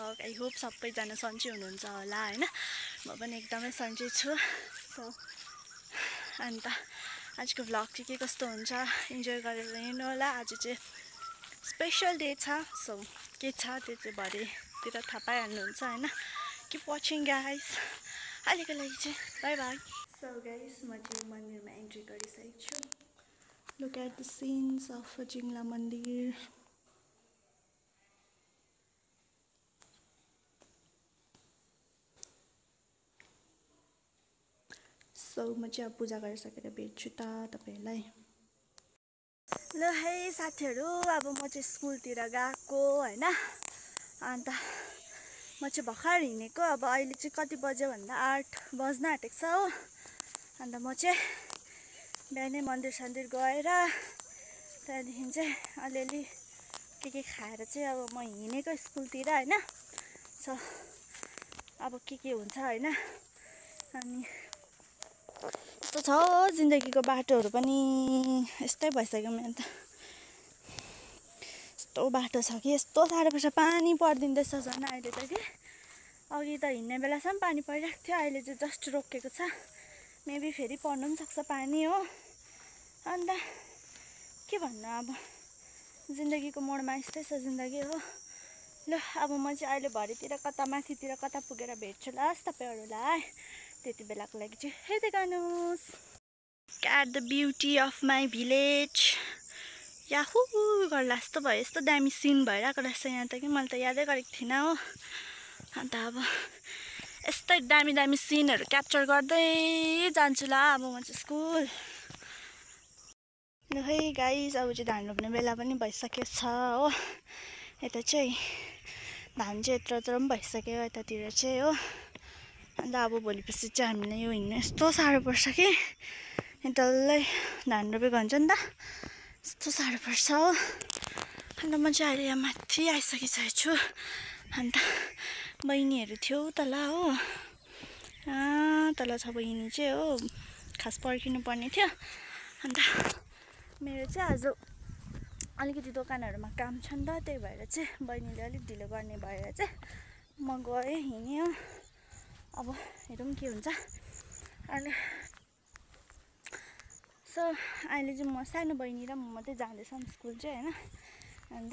Vlog. I hope सबैजना सन्चै हुनुहुन्छ होला हैन। म पनि एकदमै सन्चै छु। सो अन्त आजको भ्लग चाहिँ के कस्तो हुन्छ इन्जोय गरेर हेर्नु होला। आज चाहिँ स्पेशल डे छ। सो के छ त्यो चाहिँ भरेतिर थाहा पाइहाल्नुहुन्छ हैन। Keep watching guys. अहिलेको लागि चाहिँ बाई बाई। सो गाइस म चाहिँ मन्दिरमा एन्ट्री गरिसकेको छु। Look at the scenes of Jingla मन्दिर। सो म चाहिँ अब पूजा गरिसकेर भेट्छु त तपाईहरुलाई। ल है साथीहरु, अब म चाहिँ स्कुलतिर गएको हैन। अन्त म चाहिँ भर्खर हिँडेको। अब अहिले चाहिँ कति बज्यो भन्दा 8 बज्न आँटेको छ हो। अन्त म चाहिँ बिहानै मन्दिर सन्दिर गएर त्यहाँदेखि चाहिँ अलिअलि के खाएर चाहिँ अब म हिँडेको स्कुलतिर हैन। सो अब के हुन्छ हैन। अनि यस्तो छ हो जिन्दगीको बाटोहरू पनि यस्तै भइसक्यो मेरो त। यस्तो बाटो छ कि यस्तो साह्रो पर्छ। पानी पर्दिँदैछ झन् अहिले त कि। अघि त हिँड्ने बेलासम्म पानी परिरहेको थियो। अहिले चाहिँ जस्ट रोकेको छ। मेबी फेरि पर्नु पनि सक्छ पानी हो। अन्त के भन्नु अब जिन्दगीको मोडमा यस्तै छ जिन्दगी हो। ल अब म चाहिँ अहिले भरेतिर कता माथितिर कता पुगेर भेट्छु लास्ट तपाईहरुलाई। त्यति बेलाको लागि चाहिँ हेर्दै गर्नुस्। At the beauty of my village. याहु गर्ला जस्तो भयो। यस्तो दामी सिन भइरहेको रहेछ यहाँ त कि मैले त यादै गरेको थिइनँ हो। अन्त अब यस्तै दामी दामी सिनहरू क्याप्चर गर्दै जान्छु ल अब म चाहिँ स्कुल। ल है गाइस, अब चाहिँ धान रोप्ने बेला पनि भइसकेको छ हो। यता चाहिँ धान चाहिँ यत्रो पनि भइसक्यो यतातिर चाहिँ हो। अन्त अब भोलिपछि चाहिँ हामीलाई यो हिँड्नु यस्तो साह्रो पर्छ कि डल्लै धान रोपेको हुन्छ नि त। यस्तो साह्रो पर्छ हो। अन्त म चाहिँ अहिले यहाँ माथि आइसकिसकेको छु। अन्त बहिनीहरू थियो तल हो। तल छ बहिनी चाहिँ हो। खास पर्खिनु पर्ने थियो। अन्त मेरो चाहिँ आज अलिकति दोकानहरूमा काम छ नि त। त्यही भएर चाहिँ बहिनीले अलिक ढिलो गर्ने भएर चाहिँ म गएँ हिँडेँ हो। अब हेरौँ के हुन्छ। अनि सो अहिले चाहिँ म सानो बहिनी र म मात्रै जाँदैछौँ स्कुल चाहिँ हैन। अन्त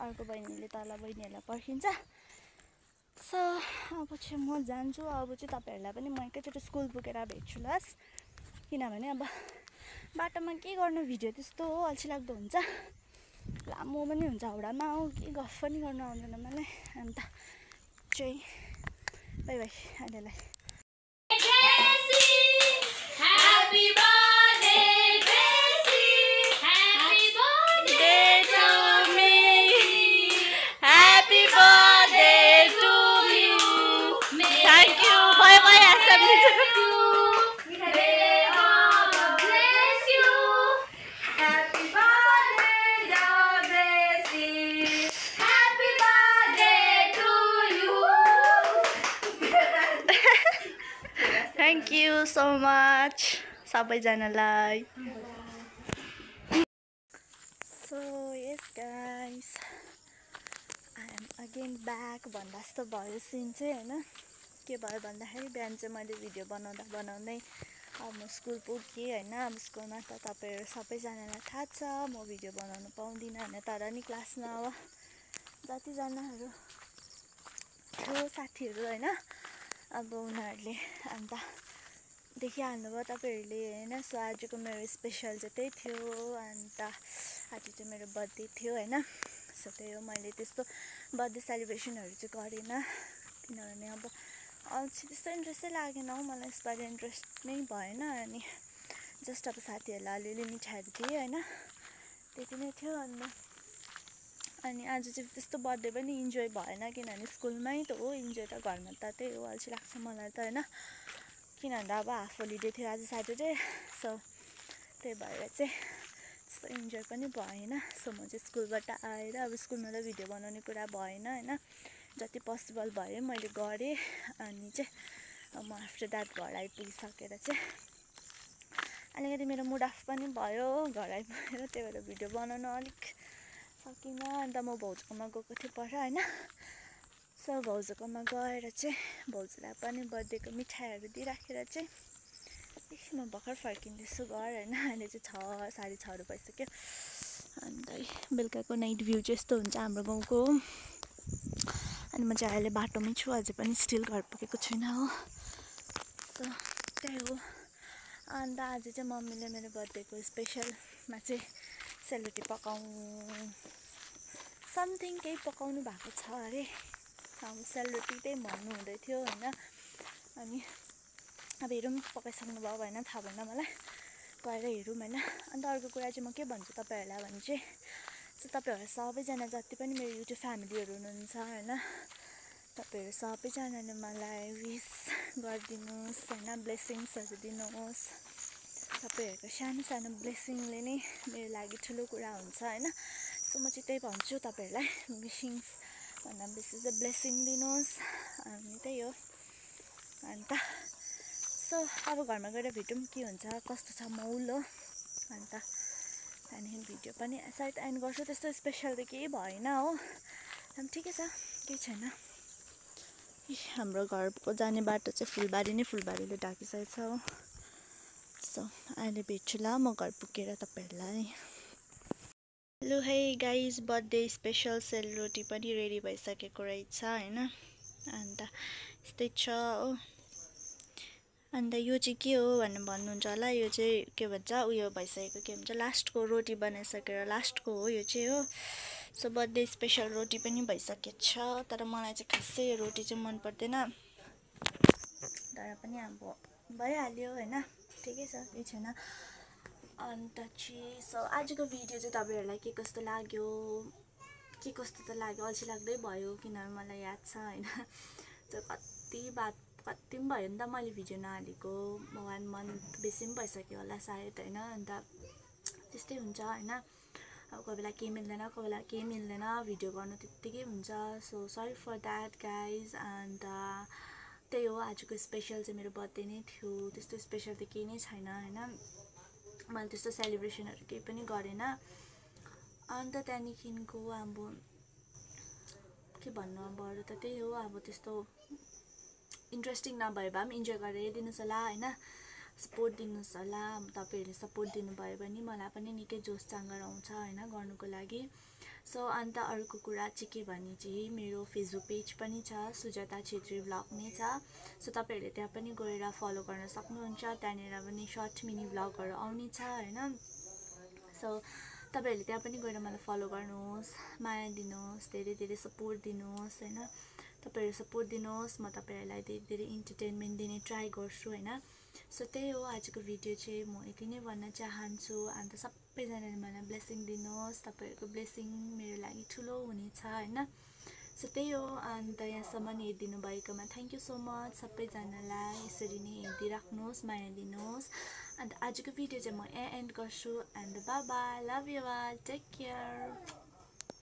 अर्को बहिनीले तल बहिनीहरूलाई पर्खिन्छ। सो अब चाहिँ म जान्छु। अब चाहिँ तपाईहरुलाई पनि म एकैचोटि स्कुल पुगेर भेट्छु लास। किनभने अब बाटोमा के गर्नु भिडियो त्यस्तो अल्छी लाग्दो हुन्छ। लामो पनि हुन्छ हाउडामा हो। के गफ पनि गर्न आउँदैन मलाई। अन्त चाहिँ बाई बाई अहिलेलाई। Thank you so much सबैजनालाई। So yes guys, I am again back भन्दा जस्तो भयो सिन चाहिँ हैन। के भयो भन्दाखेरि बिहान चाहिँ मैले भिडियो बनाउँदै अब म स्कुल पुगेँ हैन। अब स्कुलमा त तपाईहरु सबैजनालाई थाहा छ म भिडियो बनाउनु पाउँदिनँ हैन। तर नि क्लासमा अब जतिजनाहरू थियो साथीहरू हैन। अब उनीहरूले अन्त देखिहाल्नुभयो तपाईहरुले हैन। सो आजको मेरो स्पेशल चाहिँ त्यही थियो। अन्त आज चाहिँ मेरो बर्थडे थियो हैन। सो त्यही हो, मैले त्यस्तो बर्थडे सेलिब्रेसनहरू चाहिँ गरिनँ। किनभने अब अल्छी त्यस्तो इन्ट्रेस्टै लागेन हो मलाई। यसपालि इन्ट्रेस्ट नै भएन। अनि जस्ट अब साथीहरूलाई अलिअलि मिठाईहरू दिएँ हैन। त्यति नै थियो। अनि आज चाहिँ त्यस्तो बर्थडे पनि इन्जोय भएन। किनभने स्कुलमै त हो इन्जोय त घरमा त त्यही हो। अल्छी लाग्छ मलाई त हैन। किनभने अब हाफ होलिडे थियो आज स्याटरडे। सो त्यही भएर चाहिँ त्यस्तो इन्जोय पनि भएन। सो म चाहिँ स्कुलबाट आएर अब स्कुलमा त भिडियो बनाउने कुरा भएन हैन। जति पोसिबल भयो मैले गरेँ। अनि चाहिँ म आफ्टर द्याट घर आइपुगिसकेर चाहिँ अलिकति मेरो मुड अफ पनि भयो घर आइपुगेर। त्यही भएर भिडियो बनाउन अलिक सकिनँ। अन्त म भाउजूकोमा गएको थिएँ पर हैन। सो भाउजूकोमा गएर चाहिँ भाउजूलाई पनि बर्थडेको मिठाईहरू दिइराखेर चाहिँ म भर्खर फर्किँदैछु घर होइन। अहिले चाहिँ 6:30 भइसक्यो। अन्त बेलुकाको नाइट भ्यू चाहिँ यस्तो हुन्छ हाम्रो गाउँको। अनि म चाहिँ अहिले बाटोमै छु, अझै पनि स्टिल घर पुगेको छुइनँ हो। सो त्यही हो। अन्त आज चाहिँ मम्मीले मेरो बर्थडेको स्पेसलमा चाहिँ सेलरोटी समथिङ केही पकाउनु भएको छ अरे। अब सेलरोटी त्यही भन्नु हुँदै थियो होइन। अनि अब हेरौँ पकाइसक्नु भयो भएन थाहा भएन मलाई, गएर हेरौँ होइन। अन्त अर्को कुरा चाहिँ म के भन्छु तपाईँहरूलाई भने चाहिँ, सो तपाईँहरू सबैजना जति पनि मेरो युट्युब फ्यामिलीहरू हुनुहुन्छ होइन, तपाईँहरू सबैजनाले मलाई विस गरिदिनुहोस् होइन, ब्लेसिङ्सहरू दिनुहोस्। तपाईँहरूको सानो सानो ब्लेसिङले नै मेरो लागि ठुलो कुरा हुन्छ होइन। सो म चाहिँ त्यही भन्छु तपाईँहरूलाई, विसिङ्स भन्दा बेसी चाहिँ ब्लेसिङ दिनुहोस्। अनि त्यही हो। अन्त सो अब घरमा गएर भेटौँ के हुन्छ कस्तो छ माहौल हो। अन्त त्यहाँदेखि भिडियो पनि सायद एन्ड गर्छु। त्यस्तो स्पेसल त केही भएन हो, अनि ठिकै छ, केही छैन। हाम्रो घरको जाने बाटो चाहिँ फुलबारीले ढाकिसकेको छ हो। सो अहिले भेट्छु ल म घर पुगेर तपाईँहरूलाई। हेलो है गाइज, बर्थडे स्पेसल सेलरोटी पनि रेडी भइसकेको रहेछ होइन। अन्त यस्तै छ हो। अन्त यो चाहिँ के हो भनेर भन्नुहुन्छ होला, यो चाहिँ के भन्छ उयो भइसकेको, के भन्छ लास्टको रोटी बनाइसकेर लास्टको हो यो चाहिँ हो। सो बर्थडे स्पेसल रोटी पनि भइसकेको छ, तर मलाई चाहिँ खासै यो रोटी चाहिँ मन पर्दैन, तर पनि अब भइहाल्यो होइन, ठिकै छ, केही छैन। अन्त चाहिँ सो आजको भिडियो चाहिँ तपाईँहरूलाई के कस्तो लाग्यो त अल्छी लाग्दै भयो, किनभने मलाई याद छ होइन। त्यो कति पनि भयो नि त मैले भिडियो नहालेको, 1 मन्थ बेसी पनि भइसक्यो होला सायद होइन। अन्त त्यस्तै हुन्छ होइन, अब कोही बेला केही मिल्दैन, कोही बेला केही मिल्दैन, भिडियो गर्नु त्यत्तिकै हुन्छ। So sorry for that guys. अन्त त्यही हो, आजको स्पेसल चाहिँ मेरो बर्थडे नै थियो। त्यस्तो स्पेसल त केही नै छैन होइन, मैले त्यस्तो सेलिब्रेसनहरू केही पनि गरेन। अन्त त्यहाँदेखिको अब के भन्नु, अब अरू त त्यही हो, अब त्यस्तो इन्ट्रेस्टिङ नभए भए पनि इन्जोय गरेर दिनुहोस् होला होइन, सपोर्ट दिनुहोस् होला। तपाईँहरूले सपोर्ट दिनुभयो भने मलाई पनि निकै जोस जाँगर आउँछ होइन गर्नुको लागि। सो अन्त अर्को कुरा चाहिँ के भने चाहिँ मेरो फेसबुक पेज पनि छ, सुजाता छेत्री भ्लग नै छ। सो तपाईँहरूले त्यहाँ पनि गएर फलो गर्न सक्नुहुन्छ, त्यहाँनिर पनि सर्ट मिनी भ्लगहरू आउने छ होइन। सो तपाईँहरूले त्यहाँ पनि गएर मलाई फलो गर्नुहोस्, माया दिनुहोस्, धेरै धेरै सपोर्ट दिनुहोस् होइन। तपाईँहरू सपोर्ट दिनुहोस्, म तपाईँहरूलाई धेरै धेरै इन्टरटेनमेन्ट दिने ट्राई गर्छु होइन। सो त्यही हो आजको भिडियो चाहिँ, म यति नै भन्न चाहन्छु। अन्त सबैजनाले मलाई ब्लेसिङ दिनुहोस्, तपाईँहरूको ब्लेसिङ मेरो लागि ठुलो हुनेछ होइन। सो त्यही हो। अन्त यहाँसम्म हेरिदिनु भएकोमा थ्याङ्क यू सो मच सबैजनालाई। यसरी नै हेरिदिइराख्नुहोस्, माया दिनुहोस्। अन्त आजको भिडियो चाहिँ म यहाँ एन्ड गर्छु। And bye bye, love you all, take care.